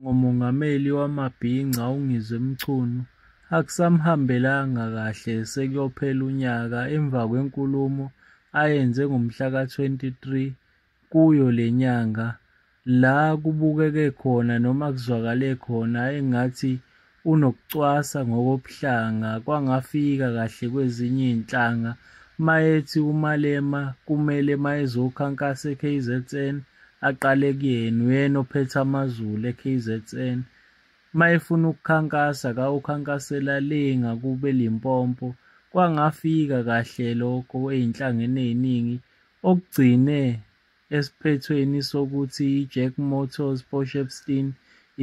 Ngomongameli wamabhinca uNgizwe Mchunu akusamhambelanga kahle sekuyophela unyaka emva kwenkulumo ayenze ngomhlaka-23 kuyo le nyanga la kubukeke khona noma kuzwakale khona engathi unokucwasa ngokobuhlanga kwangafika kahle kwezinye iy'nhlanga mayethi uMalema kumele mayezokhankasa e-KZN aqale kuyena, uyena ophethe amaZulu e-KZN. Mayefuna ukukhankasa akayokhankasela le ngakubo eLimpopo. Kwangafika kahle lokho ey'nhlangeni ey'ningi okugcine esiphethweni sokuthi i-Jack Motors Port Shepstone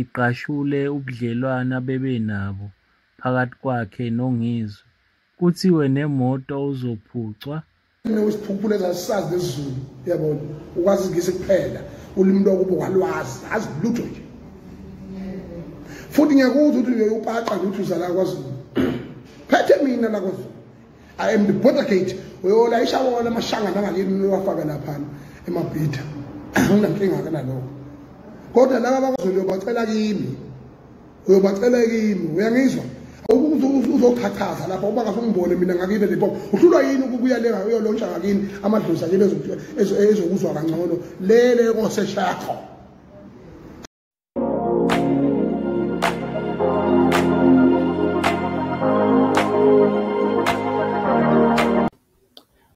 igqashule ubudlelwano abebenabo phakathi kwakhe noNgizwe. Kuthiwe nemoto uzophucwa. Isiphukuphuku ezasisazi lesiZulu, uyabona, ukwazi isiNgisi kuphela, ulimi lwakubo walwazi, azi lutho nje. Futhi ngiyakuzwa ukuthi uyopaqa ukuthi uzala kwaZulu. Phethe mina la kwaZulu. I am the border gate. Uyolayisha wona amashanga nangakini uwafaka laphana emabhida. Anginankinga ke nalokho. Kodwa laba bakwaZulu uyobacela kimi. Uyobacela kimi, uyangizwa? Uzochachaza lapha uba kasungibone mina ngakini Limpopo. Uhlulwa yini ukubuya le uyolontsha ngakini amadlozi akini ezokuzwa kangcono lele koseshakho.